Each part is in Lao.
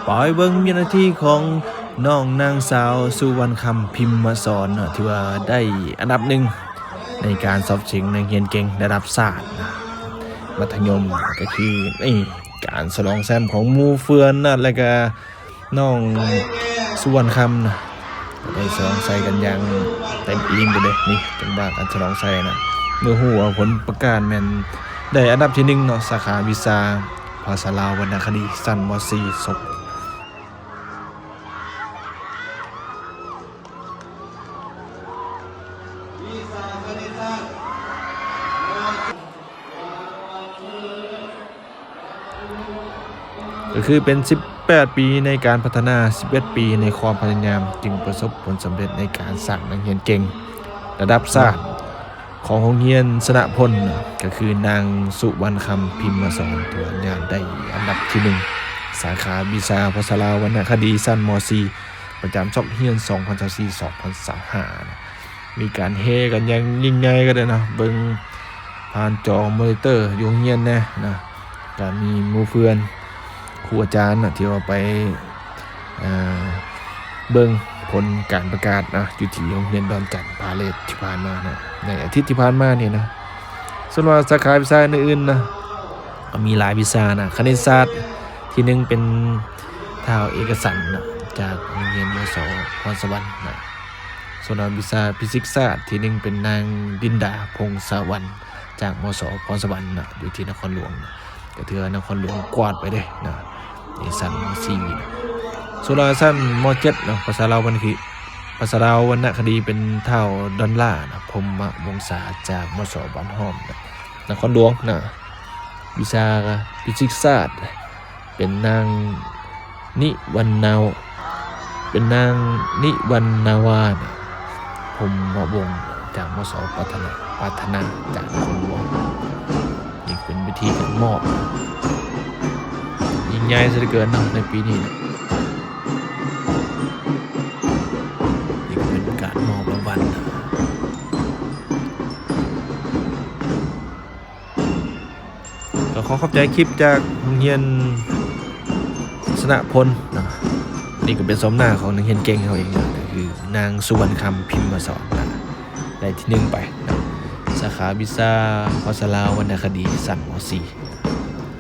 ໄປເບິ່ງວິນາທີຂອງນ້ອງນາງສາວ ສຸວັນຄຳ ພິມມະສອນເນາະ ຖືວ່າໄດ້ອັນດັບໜຶ່ງໃນການສອບເສັງນັກຮຽນເກັ່ງລະດັບຊາດນະ ມັດທະຍົມ ກໍຄືນີ້ ການສະຫຼອງແຊ້ມຂອງໝູ່ເພື່ອນນະ ແລ້ວກະນ້ອງສຸວັນຄຳນະ ໄດ້ສະຫຼອງໄຊກັນຢ່າງເຕັມອີ່ມໄປເລີຍ. ນີ້ຈັງຫວະການສະຫຼອງໄຊນະ ເມື່ອຮູ້ວ່າຜົນປະກາດແມ່ນໄດ້ອັນດັບທີໜຶ່ງເນາະ ສາຂາວິຊາພາສາລາວວັນນະຄະດີ ຊັ້ນ ມໍສີ່ ສົບ ກໍຄືເປັນສິບແປດປີໃນການພັດທະນາ, ສິບເອັດປີໃນຄວາມພະຍາຍາມ, ຈຶ່ງປະສົບຜົນສຳເລັດໃນການສ້າງນັກຮຽນເກັ່ງລະດັບຊາດ ຂອງໂຮງຮຽນຊະນະພົນ ກໍຄືນາງ ສຸວັນຄຳ ພິມມະສອນ ຖືວ່າຍາດໄດ້ອັນດັບທີໜຶ່ງ ສາຂາວິຊາພາສາລາວວັນນະຄະດີ ຊັ້ນ ມໍສີ່ ປະຈຳສອກຮຽນ ສອງພັນຊາວສີ່ ສອງພັນຊາວຫ້າ ນະ. ມີການແຫ່ກັນຢ່າງຍິ່ງໃຫຍ່ກໍໄດ້ເນາະ ເບິ່ງຜ່ານຈໍມໍນິເຕີຢູ່ໂຮງຮຽນແດ່ນະ ກະມີໝູ່ເພື່ອນ ຄູອາຈານນະ ທີ່ວ່າໄປ ເອີ ເບິ່ງຜົນການປະກາດນະ ຢູ່ທີ່ໂຮງຮຽນດອນຈັນພາເລດທີ່ຜ່ານມານະ ໃນອາທິດທີ່ຜ່ານມານີ້ນະ. ສ່ວນວ່າສາຂາວິຊາອື່ນໆນະ ກໍມີຫຼາຍວິຊານະ ຄະນິດສາດ ທີໜຶ່ງເປັນທ້າວເອກະສັນນະ ຈາກໂຮງຮຽນ ມສ ພອນສະຫວັນນະ. ສ່ວນວ່າວິຊາຟີຊິກສາດ ທີໜຶ່ງເປັນນາງ ດິນດາ ພົງສະຫວັນ ຈາກ ມສ ພອນສະຫວັນນະ ຢູ່ທີ່ນະຄອນຫຼວງນະ ກໍຖືວ່ານະຄອນຫຼວງກວາດໄປເດ້ນະ ໃນຊັ້ນ ມໍສີ່. ສ່ວນລາວຊັ້ນ ມໍເຈັດເນາະ ພາສາລາວວັນນະຄະດີ ພາສາລາວວັນນະຄະດີເປັນທ້າວ ດອນລາ ນະ ພົມມະວົງສາ ຈາກ ມສ ບ້ານຫ້ອມນະ ນະຄອນຫຼວງນະ. ວິຊາຟີຊິກສາດ ເປັນນາງ ນິວັນນາວ ເປັນນາງ ນິວັນນາວາ ພົມມະວົງ ຈາກ ມສ ປາຖະນາ ປາຖະນາ ຈາກນະຄອນຫຼວງ. ນີ້ເປັນເວທີການມອບ ຍິ່ງໃຫຍ່ເສຍເຫຼືອເກີນເນາະ ໃນປີນີ້ນະ. ນີ້ກໍເປັນການມອບລາງວັນ. ກໍຂໍຂອບໃຈຄລິບຈາກໂຮງຮຽນຊະນະພົນເນາະ. ນີ້ກໍເປັນໂສມໜ້າຂອງນັກຮຽນເກັ່ງເຮົາເອງເນາະ ກໍຄືນາງ ສຸວັນຄຳ ພິມມະສອນນະ ໄດ້ທີໜຶ່ງໄປເນາະ ສາຂາວິຊາພາສາລາວວັນນະຄະດີ ຊັ້ນ ມໍສີ່.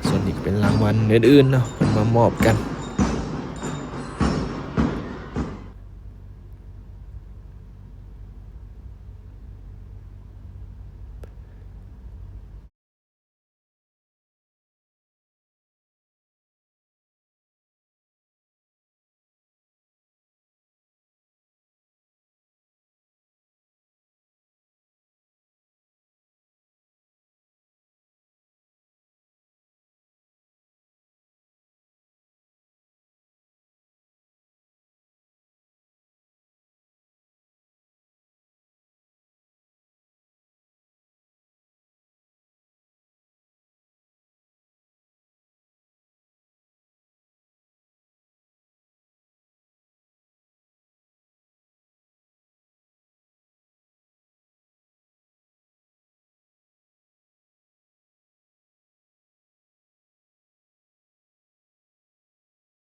ສ່ວນນີ້ກໍເປັນລາງວັນອື່ນໆເນາະ ເພິ່ນມາມອບກັນ